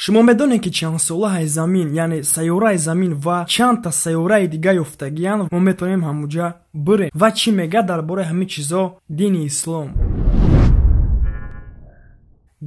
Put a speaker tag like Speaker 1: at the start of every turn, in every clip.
Speaker 1: Шумо медонед, ки чандсолаҳаи Замин, яъне сайёраи Замин, ва чандта сайёраи дига ёфтагиянд? Мо метавонем ҳамуҷа бирем. Ва чӣ мегӯяд дар бораи ҳамин чизо дини ислом?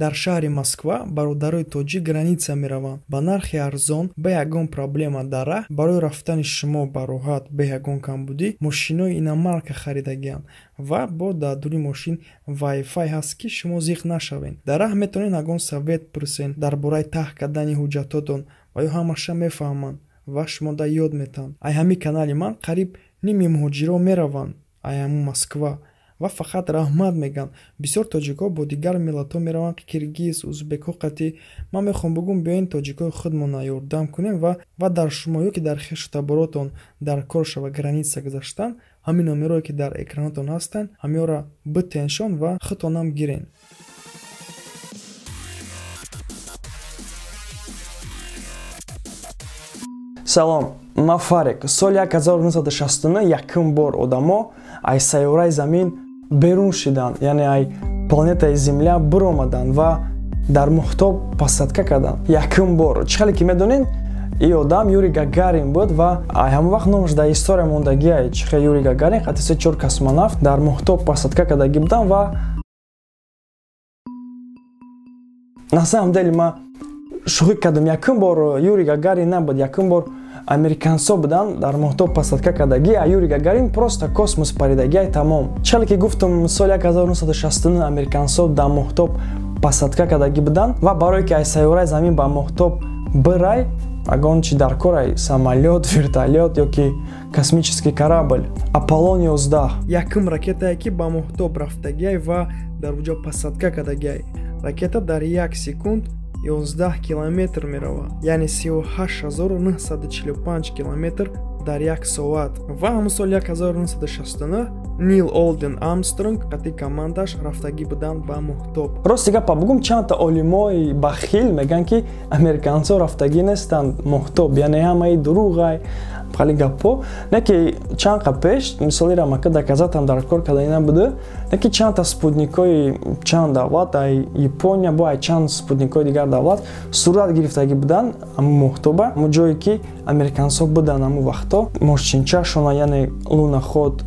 Speaker 1: Дар шаҳри Москва бародарои тоҷик граница мераванд ба нархи арзон, бе ягон проблема. Дар раҳ барои рафтани шумо ба роҳат, бе ягон камбудӣ мошинои иномарка харидагианд ва бо дар дури мошин вайфай ҳаст, ки шумо зиқ нашавед. Дар раҳ метавонед ягон совет пурсен дар бораи таҳ кардани ҳуҷҷатотон ва ё ҳамаша мефаҳманд ва шумо да ёд метаҳанд. Ай ҳамин канали ман қариб ними муҳоҷиро мераванд ай ҳамун Москва ва фақат раҳмат мегӯянд. Бисёр тоҷикҳо бо дигар миллатҳо мераванд, киргиз, узбекҳо қатъӣ. Ман мехоҳам бугӯм, биёен, тоҷикҳои худмона ёрдам кунем ва дар шумо ё ки дар хешу таборотон дар кор шава граница гузаштан, ҳамин номерое ки дар экранотон ҳастанд, ҳамиёра битеншон ва худтонам гирен.
Speaker 2: Салом, ман Фарик. Соли 1969 якум бор одамо ай сайёраи Замин берун шиданд, яъне ай планетаи Земля биромаданд ва дар моҳтоб посадка карданд якум бор. Чӣ хеле ки медонед, и одам Юрий Гагарин буд ва ҳамон вақт номаш дар история мондагиай. Чӣ хел Юрий Гагарин қати се чор космонавт дар моҳтоб посадка кардагӣ буданд. Ва на самом деле ман шӯхӣ кардам, якум бор Юрий Гагарин набуд, якум бор американсо буданд дар моҳтоб посадка кардагӣ, а Юрий Гагарин просто космос паридагиай, тамом. Чӣ хеле ки гуфтам, соли 1969 американсо дар моҳтоб посадка кардагӣ буданд ва барое ки аз сайёраи Замин ба моҳтоб бирай, ягон чи дар корай: самолёт, вертолёт ё ки космический корабль Аполлон 11.
Speaker 1: Якум ракетае, ки ба моҳтоб рафтагиай ва дар уҷо посадка кардагиай. Ракета дар як секунд 11 километр меравад, яъне 38 945 километр дар як соат. Ва ҳамон соли 1969 Нил Олден Армстронг қатъи командаш рафтагӣ буданд ба моҳтоб.
Speaker 2: Рости гапа бугум, чандта олимои бахил мегӯянд, ки американсо рафтагӣ нестанд моҳтоб, яъне ҳамаи дурӯғай, хали гапҳо. Не ки чанд қа пеш, мисоли рамака доказатам дар кор кардани набуда, не ки чандта спутникҳои чанд давлат, ай Япония бо ай чанд спутникҳои дигар давлат сурат гирифтагӣ буданд ҳамун моҳтоба, ҳамун ҷое ки американсо буданд ҳамун вақто. Мошинчашона, яъне луноход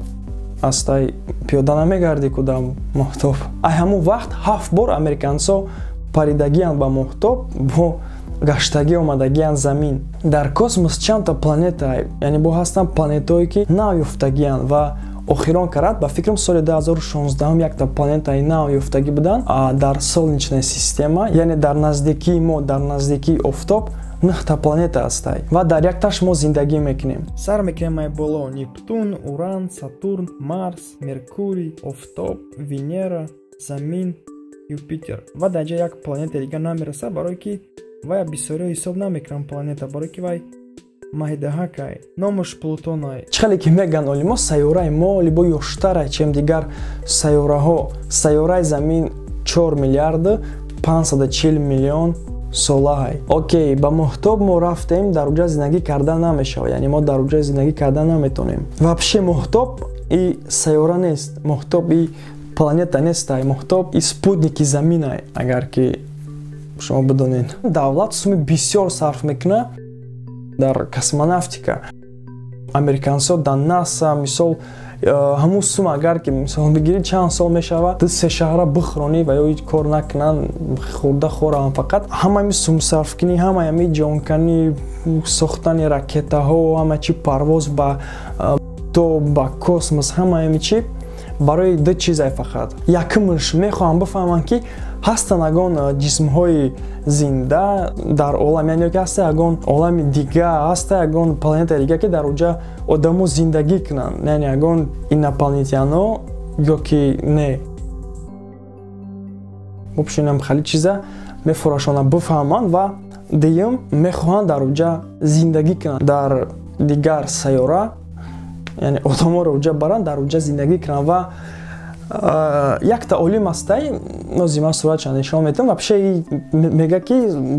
Speaker 2: астай, пиёда намегардӣ ку дар моҳтоб. Ай ҳамун вақт ҳафт бор американсо паридагианд ба моҳтоб, бо гаштагӣ омадагианд Замин. Дар космос чандта планета, яъне бо ҳастанд планетое, ки нав ёфтагианд ва охирон карад, ба фикрам, соли 2016 якта планетаи нав ёфтагӣ буданд дар солнечная система, яъне дар наздикии мо, дар наздикии офтоб нӯҳта планета ҳастай ва дар якташ мо зиндагӣ мекунем.
Speaker 1: Сар мекунем ай боло: Нептун, Уран, Сатурн, Марс, Меркурий, Офтоб, Венера, Замин, Юпитер. Ва дар ҷа як планета дига намерасад, барое ки вай бисёриҳо ҳисоб намекунанд планета, барое ки вай майдаҳакай, номаш Плутонай.
Speaker 2: Чӣ хеле ки мегӯянд олимо, сайёраи мо либо ёштарай, чем дигар сайёраҳо. Сайёраи Замин 4 миллиарду 540 миллион солаҳай. Окей, ба моҳтоб мо рафтем, дар уҷа зиндагӣ карда намешавад, яъне мо дар уҷа зиндагӣ карда наметонем. Вообще моҳтоб и сайёра нест, моҳтоб и планета нестай, моҳтоб и спутники Заминай. Агар ки шумо бидонед, давлат суми бисёр сарф мекунад дар космонавтика, американсо дар НАСА. Мисол, ҳамун сум агар ки мисол бигирӣ, чанд сол мешавад, ду се шаҳра бихӯронӣ ва ё ҳеҷ кор накунанд, хӯрда хӯраванд фақат. Ҳамаи сумсарфкунӣ, ҳамаи ҳами ҷонканӣ, сохтани ракетаҳо, ҳама чи, парвоз ба то ба космос, ҳамаи ҳами чи барои ду чизай фақат. Якумш, мехоҳам бифаҳмам, ки ҳастанд ягон ҷисмҳои зинда дар олам, яъне ки ҳаста ягон олами дига, ҳаста ягон планетаи дига, ки дар оҷа одамо зиндагӣ кунанд, яъне ягон инопланетяно ё ки не. Бубшинам, хали чиза мефурашона бифаҳманд. Ва дуюм, мехоҳанд дар оҷа зиндагӣ кунанд, дар дигар сайёра, яъне одаморо оҷа баранд, дар оҷа зиндагӣ кунанд. Ва якта олим ҳастай, нози ман суратша нишон метавам, вообще мега, ки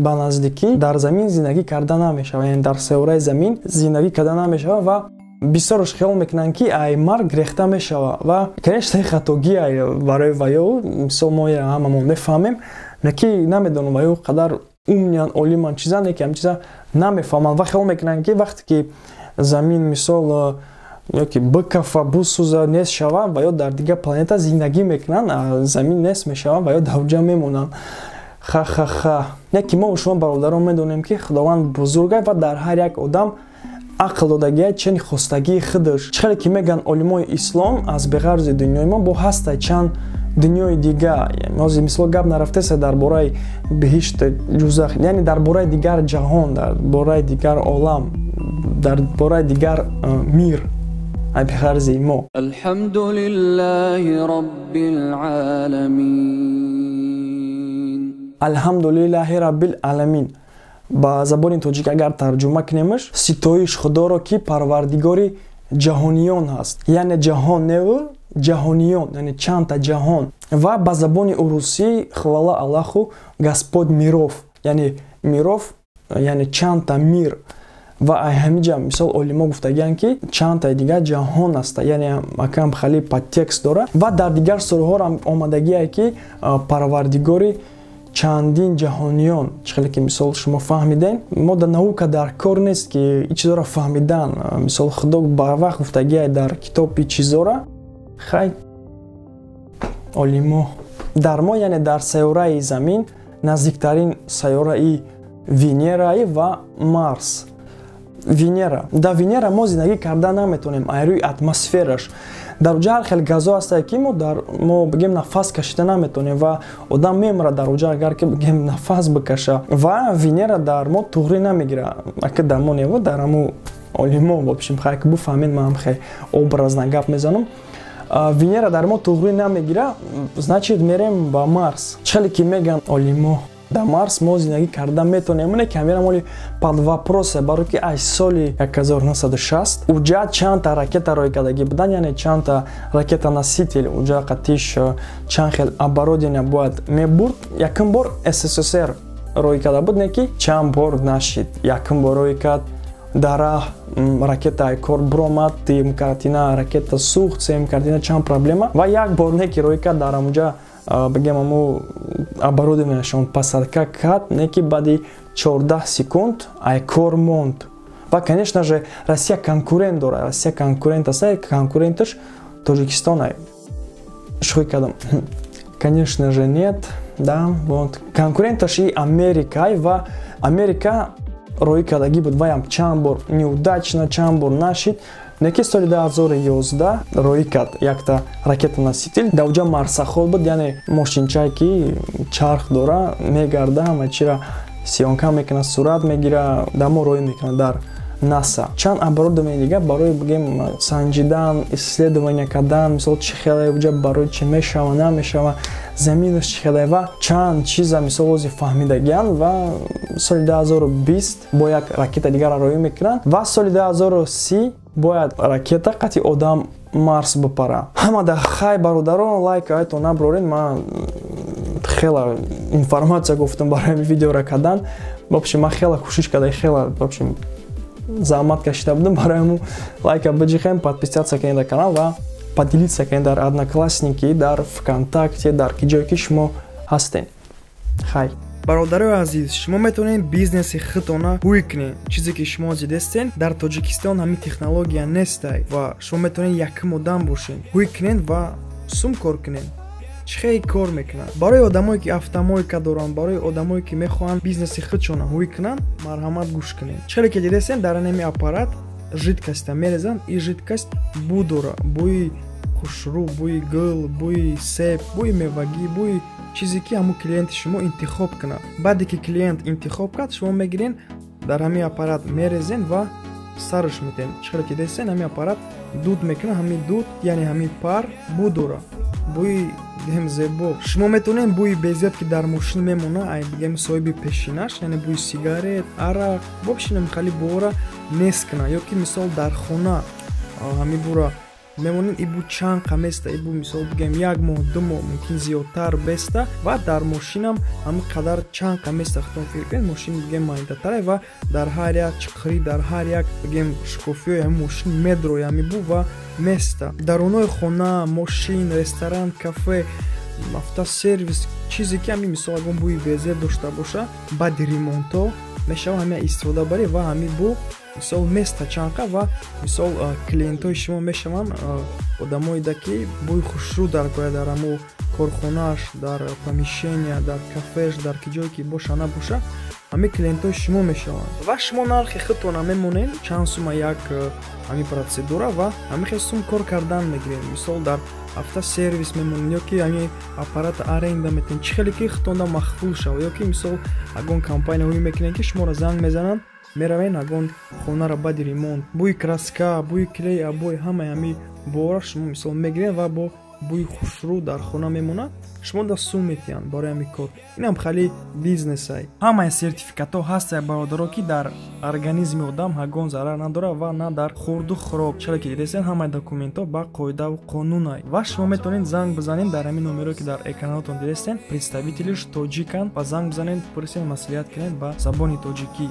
Speaker 2: ба наздикӣ дар Замин зиндагӣ карда намешавад, яъне дар сайёраи Замин зиндагӣ карда намешавад. Ва бисёрош хиёл мекунанд, ки ай марг рехта мешавад. Ва конечно хатогӣ ай барои ваё, мисол, мо ҳамамон мефаҳмем, не ки намедонам ваё қадар. Умный ан, олиман, чизане ки ҳам чиза намефаҳманд ва хиёл мекунанд, ки вақте ки замин, мисол, ёки бикафа, бусӯза, нест шава ва ё дар дигар планета зиндагӣ мекунанд, замин нест мешаванд ва ё дар ҷа мемонанд. Ха-ха-ха. Не ки мо шумо, бародарон, медонем, ки Худованд бузурга ва дар ҳар як одам ақл додагия чени хостагии худаш. Чӣ хеле ки мегӯянд олимои ислом, аз беғарзи дунёи мо бо ҳаста чанд дунёи дига. Ҳозир, мисол, гап нарафтеса дар бораи биҳишт, ҷузах, яъне дар бораи дигар ҷаҳон, дар бораи дигар олам, дар бораи дигар мир беғарзи мо.
Speaker 3: Алҳамдулиллаҳи роббил оламин.
Speaker 2: Алҳамдулиллаҳи раббил аламин. Ба забони тоҷик агар тарҷума кунемаш, ситоиш Худоро, ки парвардигори ҷаҳониён ҳаст, яъне ҷаҳон неву ҷаҳониён, яъне чандта ҷаҳон. Ва ба забони урусӣ хвала Аллаху, Господь миров, яъне миров, яъне чандта мир. Ва ҳамиҷа, мисол, олимо гуфтагиянд, ки чандтаи дигар ҷаҳон аста, яъне акам хали подтекст дора. Ва дар дигар сураҳоам омадагие, ки парвардигори чандин ҷаҳониён. Чӣ хеле ки, мисол, шумо фаҳмидем, мо дар наука дар кор нест, ки ин чизоро фаҳмидан. Мисол, Худо барвақт гуфтагие дар китоби чизора. Хай, олимо дар мо, яъне дар сайёраи замин, наздиктарин сайёраи Венераи ва Марс. Венера, дар Венера мо зиндагӣ карда наметавонем ай рӯи атмосфераш. Дар уҷа ҳар хел газо ҳастае, ки мо дар мо, бигем, нафас кашида наметавонем ва одам мемирад дар уҷа, агар ки, бигем, нафас бикаша. Ва Венера дар мо туғрӣ намегира, ака дар мо нева, дар ҳаму олимо, в общем, хай, ки буфаҳмед, ман хе образно гап мезанам. Венера дар мо туғрӣ намегира, значит, мерем ба Марс. Чӣ хеле ки мегӯянд олимо, дар Марс мо зиндагӣ карда метавонем, не камерам оли под вопрос е, барои ки аз соли 1960 уҷа чандта ракета рой кардагӣ будан, яъне чандта ракета носитель уҷа қатиш чанд хел оборудование бояд мебурд. Якум бор СССР рой карда буд, не ки чанд бор нашид. Якум бор рой кард, дар раҳ ракета кор биромад, дуюм картина ракета сӯхт, сеюм картина чанд проблема. Ва як бор не ки рой кард, дар амуҷа, бигем, аму оборудование шон посадка кард, не ки баъди 14 секунд ай кор монд. Ва, конечно же, Россия конкурент дорад, Россия конкурент аст, конкуренташ Тоҷикистон ай. Шӯхӣ кардам, конечно же, нет, да. Вот, конкуренташ и Америкай. Ва Америка роӣ кардагӣ буд, ваям чанд бор неудачно, чанд бор нашид. Неки соли 2011 роӣ кард якта ракета носитель. Дар уҷа марсоход буд, яъне мошинчае, ки чарх дора, мегарда, ҳама чира съёмка мекунад, сурат мегира. Дар мо роӣ мекунад дар НАСА чанд оборудование дига барои, бигем, санҷидан, исследование кардан, мисол, чӣ хеле уҷа, барои чӣ мешава, намешава, заминаш чӣ хеле ва чанд чиза, мисол, ози фаҳмидагиян. Ва соли 2020 бо як ракета дигара роӣ мекунанд ва соли 2030 бояд ракета қатъи одам Марс бипара. Ҳамада хай, бародарон, лайк айтон наброред. Ман хела информация гуфтам барои видеора кардан. В общем, ман хела кӯшиш карда, хела, в общем, заҳмат кашида будам. Барои ҳамун лайка биҷихем, подписаться кунед дар канал ва поделиться кунед дар Одноклассники, дар ВКонтакте, дар ки ҷое ки шумо ҳастед. Хай.
Speaker 1: Бародарои азиз, шумо метавонед бизнеси худтона ҳуй кунед. Чизе ки шумо дидестен, дар Тоҷикистон ҳамин технология нестай ва шумо метавонед якум одам бошед, ҳуй кунед ва сум кор кунед. Чӣ хеле кор мекунад? Барои одамое ки автомойка доранд, барои одамое ки мехоҳанд бизнеси худшона ҳуй кунанд, марҳамат, гӯш кунед. Чӣ хеле ки дидестен, дар ҳамин аппарат жидкость а мерезанд. И жидкость бӯ дора, бӯи хушрӯ, бӯи гул, бӯи себ, бӯи мевагӣ, бӯи чизе ки ҳамун клиенти шумо интихоб кунад. Баъде ки клиент интихоб кард, шумо мегирен, дар ҳамин аппарат мерезен ва сарш метен. Чӣ хеле ки дидестен, ҳамин аппарат дуд мекунад. Ҳамин дуд, яъне ҳамин пар бӯ дора, бӯи, бигем, зебо. Шумо метавонед бӯи безеб, ки дар мошин мемона, ай, бигем, соҳиби пешинаш, яъне бӯи сигарет, арақ, вообщем, хали бӯора нест кунад. Ё ки, мисол, дар хона ҳамин бӯра мемонед, и бӯ чанд қа места, и бӯ, мисол, бигем, як моҳ, 2 моҳ, мумкин зиёдтар беста. Ва дар мошинам ҳамин қадар чанд қа места. Худтон фикр кунед, мошин, бигем, майдатаре ва дар ҳар як чиқирӣ, дар ҳар як, бигем, шукуфиҳои ҳамин мошин медрои ҳамин бӯ ва места. Дарунои хона, мошин, ресторан, кафе. Автосервис, чизе ки ҳами, мисол, ягон бӯи безеб дошта боша, баъди ремонтҳо мешава, ҳамин истифода барӣ ва ҳамин бӯ, мисол, места чанқа. Ва, мисол, клиентҳои шумо мешаванд одамоеда, ки бӯи хушрӯ дар кора, дар ҳамо корхонааш, дар помещения, дар кафеш, дар ки ҷое ки боша набоша, ҳамин клиентҳои шумо мешаванд. Ва шумо нархи худтона мемонед, чанд сума як ҳамин процедура, ва ҳамин хел сум кор кардан мегирем. Мисол, дар автосервис мемонед ё ки ҳамин аппарата аренда метавонед, чӣ хеле ки худтонда махфул шавад, ё ки, мисол, ягон компания ҳуй мекунед, ки шуморо занг мезананд, меравед ягон хонаро баъди ремонт, бӯи краска, бӯи клей, обои, ҳамаи ҳамин бора шумо, мисол, мегиред ва бо бӯи хушрӯ дар хона мемонад, шумо да сум метиҳанд барои ҳамин кор. Инам хеле бизнесай. Ҳамаи сертификатҳо ҳастая, бародаро, ки дар организми одам ҳагон зарар надорад ва на дар хурду хӯрок. Чаро ки дидесен, ҳамаи документҳо ба қоидаву қонунай. Ва шумо метавонед занг бизанед дар ҳамин номеро, ки дар экранотон дидестен. Представителиш тоҷиканд ва занг бизанед, пурсен, маслиҳат кунед ба забони тоҷикӣ.